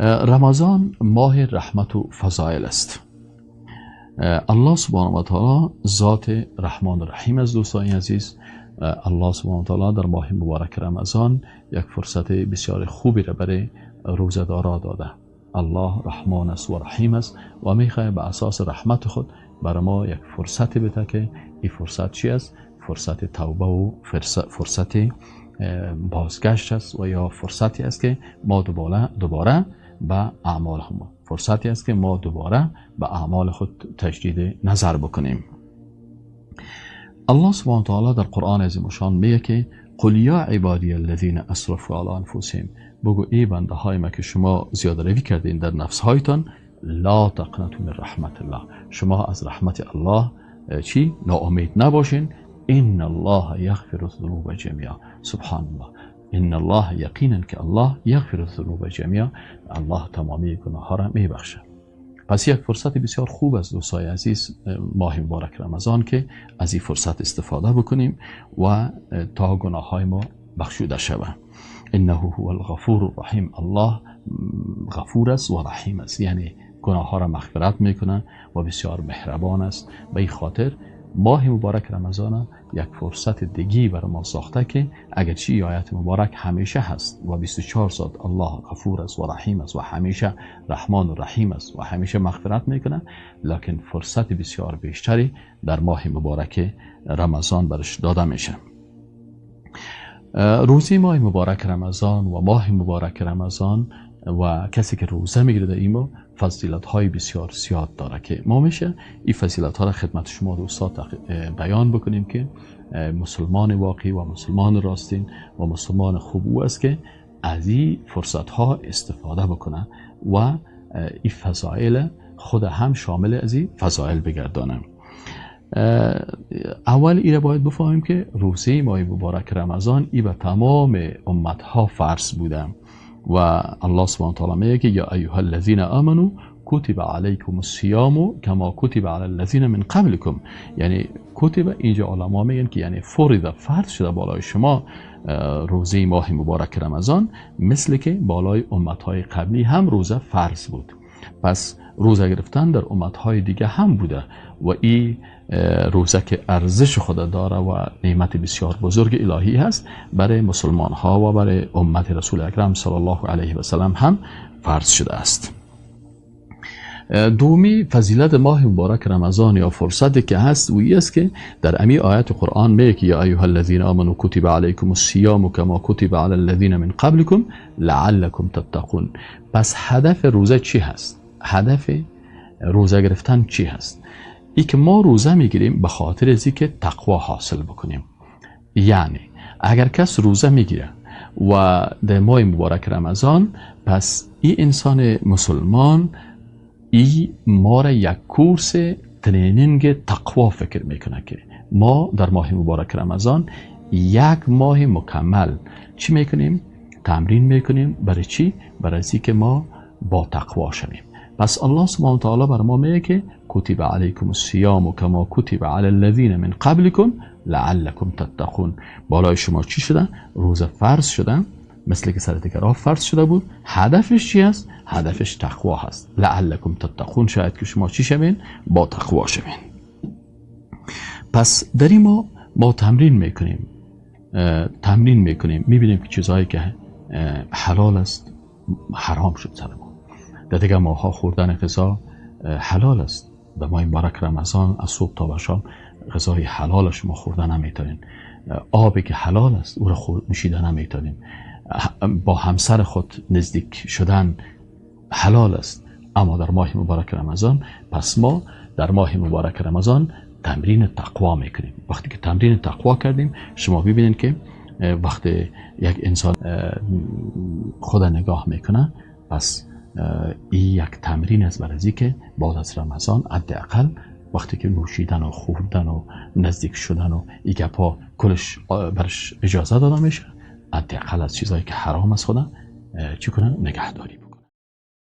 رمضان ماه رحمت و فضایل است. الله سبحانه و تعالی ذات رحمان و رحیم است. دوستان عزیز، الله سبحانه و تعالی در ماه مبارک رمضان یک فرصت بسیار خوبی را برای روزه‌دارا داده. الله رحمان است و رحیم است و میخواه به اساس رحمت خود برای ما یک فرصت بده که این فرصت چی است؟ فرصت توبه و فرصت بازگشت است و یا فرصتی است که ما دوباره به اعمال خود، فرصتی است که ما دوباره به اعمال خود تجدید نظر بکنیم. الله سبحانه و تعالی در قرآن عظیم الشان میگه که قل یا عبادی الذین اسرفوا علی انفسهم، بگو ای بنده های ما که شما زیاده روی کردین در نفس هایتان، لا تقنطوا من رحمت الله، شما از رحمت الله چی؟ ناامید نباشین. ان الله یغفر الذنوب جمیعا. سبحان الله، ان الله، یقینا که الله یغفر الذنوب جمیعا، الله تمامی گناه ها را میبخشه. پس یک فرصت بسیار خوب است دوستای عزیز، ماه مبارک رمضان، که از این فرصت استفاده بکنیم و تا گناه های ما بخشوده شود. انه هو الغفور الرحیم. الله غفور است و رحیم است، یعنی گناه ها را مغفرت میکنه و بسیار مهربان است. به این خاطر ماه مبارک رمضان یک فرصت دیگی برای ما ساخته که اگرچه آیت مبارک همیشه هست و 24 ساعت الله غفور است و رحیم است و همیشه رحمان و رحیم است و همیشه مغفرت میکنه، لکن فرصت بسیار بیشتری در ماه مبارک رمضان برش داده میشه. روزی ماه مبارک رمضان و ماه مبارک رمضان و کسی که روزه میگیره در این ماه فضیلت های بسیار زیاد داره که ما میشه این فضیلت ها را خدمت شما دوستان بیان بکنیم که مسلمان واقعی و مسلمان راستین و مسلمان خوب او است که از این فرصت ها استفاده بکنه و این فضایل خود هم شامل از این فضایل بگردانه. اول ایره باید بفهمیم که روزه ماه مبارک رمضان ای به تمام امت ها فرض بوده و الله سبحانه و تعالی میگه که یا ایها الذین آمنوا کتب علیکم الصیام کما کتب علی الذین من قبلکم. یعنی کتب، اینجا علما میگن که یعنی فرض، فرض شده بالای شما روزه ماه مبارک رمضان، مثل که بالای امتهای قبلی هم روزه فرض بود. پس روزه گرفتن در امتهای دیگه هم بوده و این روزه که ارزش خود داره و نعمت بسیار بزرگ الهی هست، برای مسلمان ها و برای امت رسول اکرم صلی الله علیه و سلم هم فرض شده است. دومی فضیلت ماه مبارک رمضان یا فرصتی که هست و این است که در امی آیت قرآن میگه که یا ایها الذین آمنوا کتب علیکم الصیام کما کتب علی الذین من قبلکم لعلکم تتقون. پس هدف روزه چی هست؟ هدف روزه گرفتن چی هست؟ ای که ما روزه میگیریم به خاطر از که تقوا حاصل بکنیم. یعنی اگر کس روزه میگیره و در ماه مبارک رمضان، پس این انسان مسلمان ای ما را یک کورس training تقوا فکر میکنه که ما در ماه مبارک رمضان یک ماه مکمل چی میکنیم؟ تمرین میکنیم. برای چی؟ برای که ما با تقوا شویم. پس الله سبحانه و تعالی بر ما میگه که کتب علیکم الصیام کما کتب علی الذین من قبلکم لعلکم تتقون. بالای شما چی شده؟ روزه فرض شده، مثل که سر دیگرها فرض شده بود. هدفش چی است؟ هدفش تقوا هست. لعلکم تتقون، شاید که شما چی شوین؟ با تقوا شوین. پس در این ما تمرین میکنیم، تمرین میکنیم، میبینیم که چیزهایی که حلال است حرام شد سر ما. در دیگه ماها خوردن غذا حلال است، در ماه مبارک رمضان از صبح تا به شام غذای حلال شما خوردن نمیتونین، آبی که حلال است او را نوشیدن نمیتونین، با همسر خود نزدیک شدن حلال است. اما در ماه مبارک رمضان، پس ما در ماه مبارک رمضان تمرین تقوا میکنیم. وقتی که تمرین تقوا کردیم، شما ببینید که وقتی یک انسان خود نگاه میکنه، پس این یک تمرین است برای که بعد از رمضان حداقل وقتی که نوشیدن و خوردن و نزدیک شدن و این گپا کلش برش اجازه داده میشه، حداقل از چیزایی که حرام است خدا چی کنه؟ نگهداری بکنه.